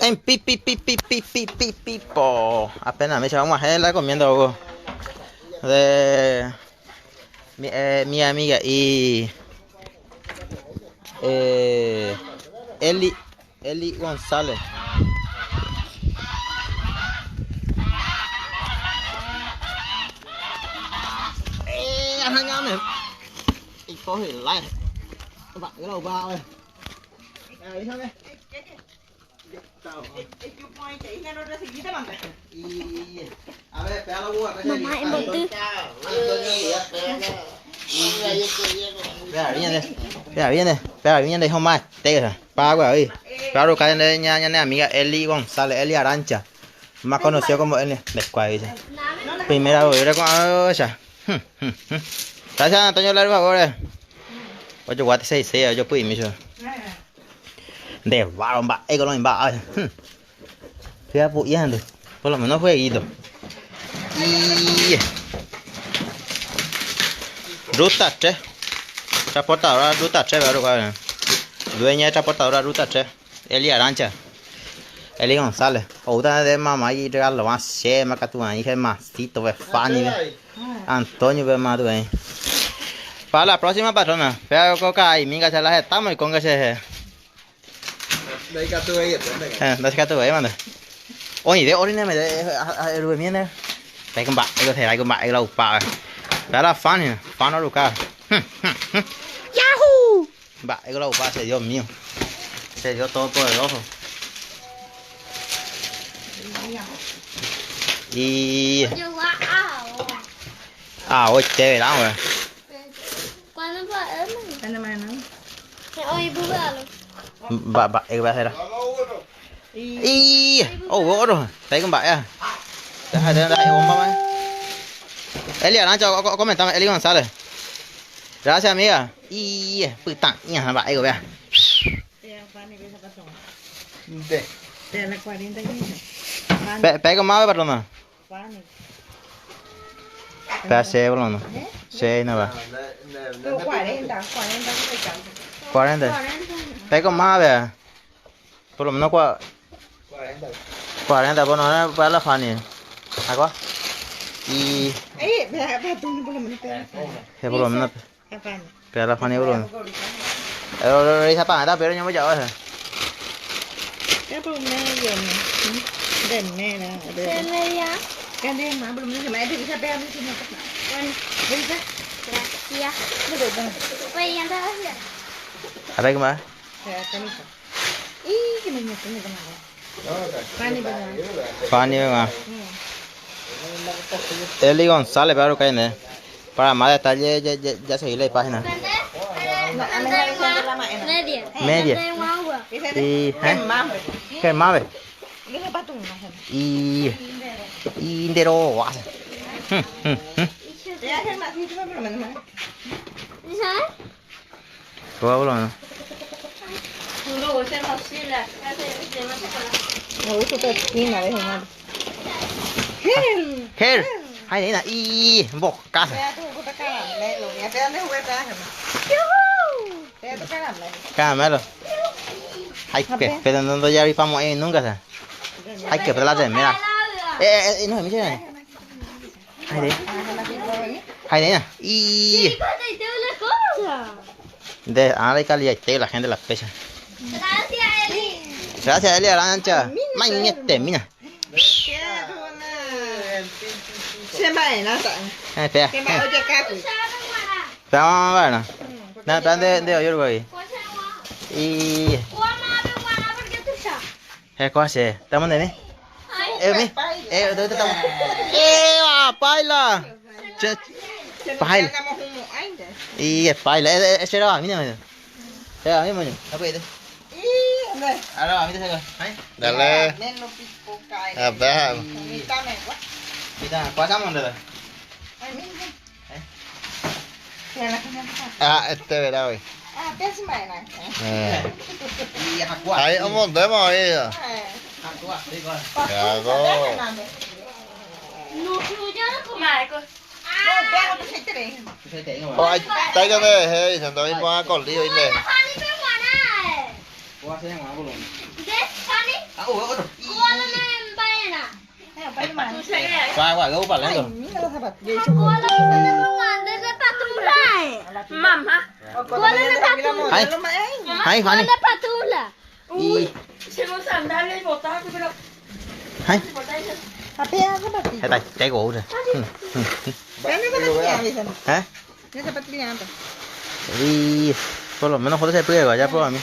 En pi pi pi pi pi pi pi pi po. Apenas me vamos a hacer la comiendo algo de mi, mi amiga y Eli Eli González. Ê, anh em này. Có thể lại. Bạn cái đầu vào này. Đi thôi Mamá em đầu tư. Espera, viene, hijo más. Pago ahí. Claro, que hay ña ña amiga Eli González, Eli Arancha. Más conocido como Eli. Dice. Primera vez con ella. Gracias, Antonio, por favor. Oye, guate 6 6, yo pude micho. De varón va, ego lo va. Fui apoyando. Por lo menos jueguito. Y Ruta 3. Transportadora Ruta 3, ¿verdad? Dueña de transportadora Ruta 3. Eli Arancha. Eli González. Outra de mamá y regalo más che, más que ahí, masito, ve Fanny, Antonio, ve más ahí. Para la próxima patrona, vea coca y minga se las estamos y con que se. Dai ka tu ahí, manda. Oye, de orina me de el miene. Đây con bạn, đây có thể đây con bạn lâu bà. Đó là Fanny, Fanny Luca. Yahoo! Va, lo pase, Dios mío. Se dio todo por el ojo. Y Ah, hoy te verá, güey. ¿Cuándo va? Hoy Va, va, va a hacer. Y oh, oro. Thấy con bạn à. Đây, đây, đây, bomba, man. Eli Arancha, comentame, Eli González. Gracias, amiga. Y puta, ña, va, ahí vea. De. Pega más, perdona. Pega se, perdona. Se, no va. 40, 40. 40. Pega más, vea. Por lo menos 40. 40, bueno, para la Fanny. Acá. Y. Por lo menos pega. Por lo menos. Pega la Fanny, por lo menos. Pero para pero yo me llevo ese. Por medio, de media. De media. Gracias. A ver, ¿cómo va? Fanny, va. Eli González, pero que Para más detalles, ya, ya, ya seguí la página. Media. Media. Y, ¿eh? Germán, ve. Y indero. Her. Hay nena y boca. Caramelo. Hay que, pero no ya rifamos ahí nunca se. Hay que pero la de mira. No, mira. Hay de. Hay de. Y de ahora hay calidad la gente la fecha. Gracias, Eli. Gracias, Eli Arancha. Mañete, mira. Espera. Espera, vamos a ver. No, espera, de hoy, güey. Y. ¿Qué ¿Estamos de mí? Mi. ¿Dónde estamos? ¡Eh, paila! Paila. Y es paila. Ese era a mí, no. Era a mí, moño. Ahora a mí te saca. Dale. A ver. Mira, pasamos, ¿verdad? Ah, este verá hoy. Ahí, un montón ahí. Ay, tráigame de diciendo ahí ponga con lío y le. ¿Cuál es la Guau, guau, guau, palento. ¿Cuál es la patula? Mamá. ¿Cuál es la patula? Ay. Ay, ¿Cuál Fanny. es la patula? Y Hicimos sandalias y botas, pero. ay, está tego. ¿Eh? Y por lo menos joder se puede vaya por a mí.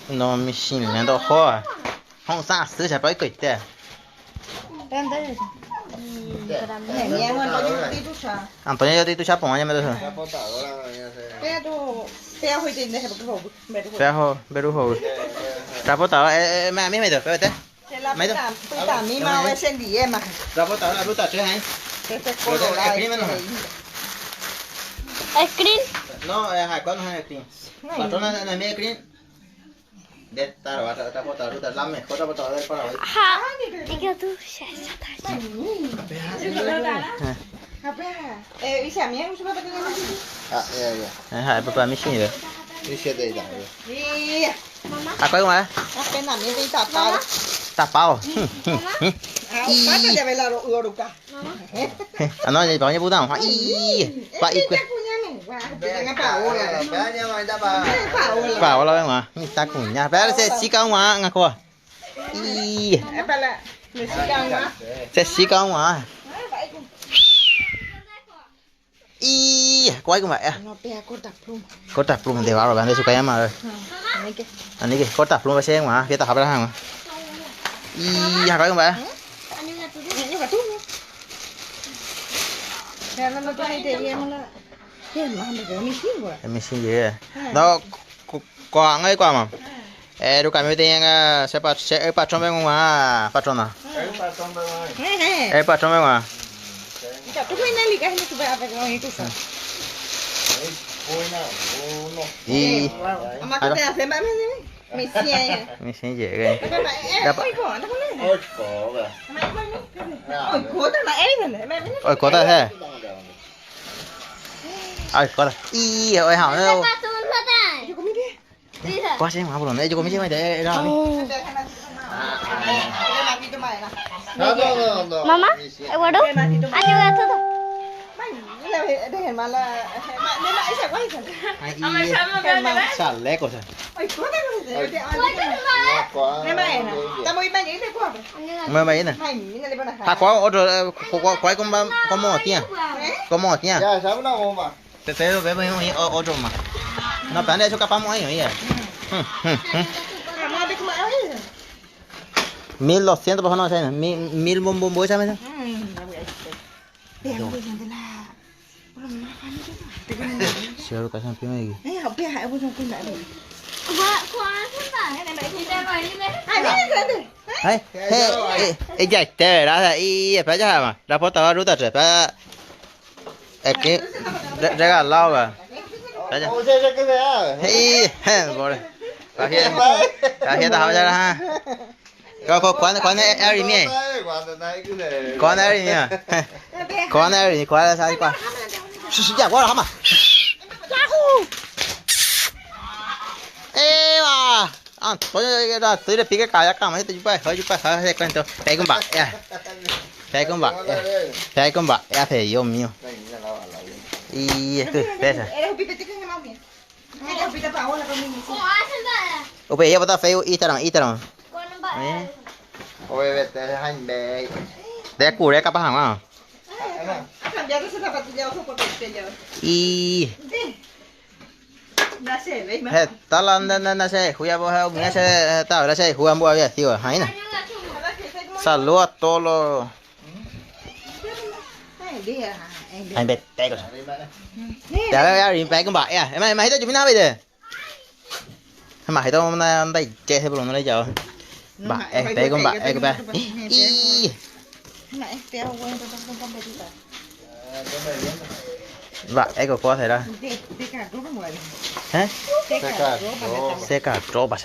No, mi sin no joda. Hong sa se se puede coite. Antonio yo te tu chapo, mañana me lo Peajo, berujo. Rapotado, me a mí me dio, espérate. Rapotado la ruta 3 ahí. Screen. No, es ¿cuál no es el screen? Patrona no es mi screen. De esta va a rapotado ruta, la mejor rapotadora del Paraguay. Ajá. Diga tú, ya está. Ah, ya, ya. Ajá, papá, mi sí. Y siete y tal. ¿A cuál más? Tapado. Ah, no, el baño puta. Y, pa y pa, hola, venga. Mi está cuña. Pero se chica una, nga coa. Y. Se chica una. Y, ¿cuál como es? No, pega corta pluma. Corta pluma de barro, de su calle madre. Ani que corta pluma se ma, fiesta habla ma. Y, ¿cuál como es? Mi sin ye. No, qua ngay qua mà. Eh, lu cái tiền sẽ bắt sẽ patrón bên ngoài patrona. Eh, patrón bên ngoài. Y mi sin ye cái. Ôi có ta thế. Ôi có ta. Y ôi hảo nữa. Patula ta. Quá xem mà buồn đấy, cho con biết mày để ra. No, no, no, no. Mamá, ¿guardo? Ayuda todo. Chaleco, sea. Mày mày nè. Ta có otro có con como tía. Como tía. Ya, sabe una bomba. Pero ve ve otro más. No, pero eso capaz ahí, oye. 1200 por no sé, mil bom bom esa mesa. Siapa kasih sampai lagi? Ay, eh, eh, ya te verás y espera ya ma. La porta ruta tres, espera. Es que regalado va. Espera. O sea, que sea. Hey, pobre. Gracias, ya ha. ¿Cuándo cuándo es el mío? ¿Cuándo es el mío? ¿Cuándo es el cuál es el cuál? Ya, guarda, jamás. Eh, va. Ah, Antonio, le pique calla cama, te chupa, chupa, se cuento. Pega un ba, ya. Pega un ba, pega un ba, ya, Dios mío. Y esto es pesa. Ope, ya bota feo Instagram, Instagram. Oye, vete, jaime. De cure capaz jamás. Y Está la na se juega vos mira se está ahora se juega vos había sido jaina. Saludos a todos los Anh bẹt tay rồi. Ya ya ya, con bà ya. Em em hita chụp nào bây giờ? Mà hita hôm nay hôm nay che thế nó lấy chào. Bà em tay con bà em bà. Y. Bà em có có thể đó. Hả? Seca ropa.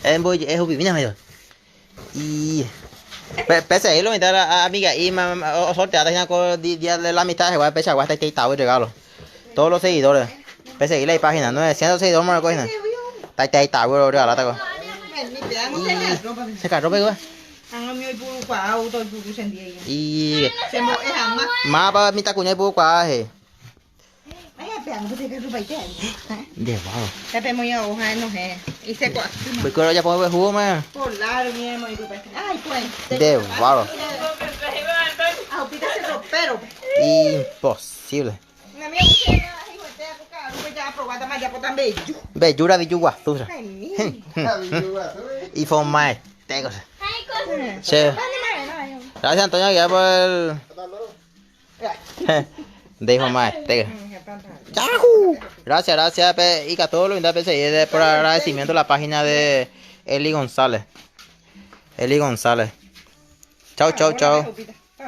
Em voy em không bị nào rồi. Y. Pese ahí lo mitad a amiga y o sorteada ya con día de la mitad se va a pese a este tao regalo. Todos los seguidores. Pese ahí la página 900 seguidores más página. Taita itaguero ore alata ko. Se carro pegó. Y mapa mitakuña ipukuaa he. De wow. Pues ya puedo ver jugo man. De wow. Imposible. Bellura villuguazura. Y fue tengo. Sí. Gracias Antonio ya por el. Dijo más Yahoo. Gracias, gracias. Y a todos los pe, por agradecimiento a la página de Eli González. Eli González. Chau, chau, chau.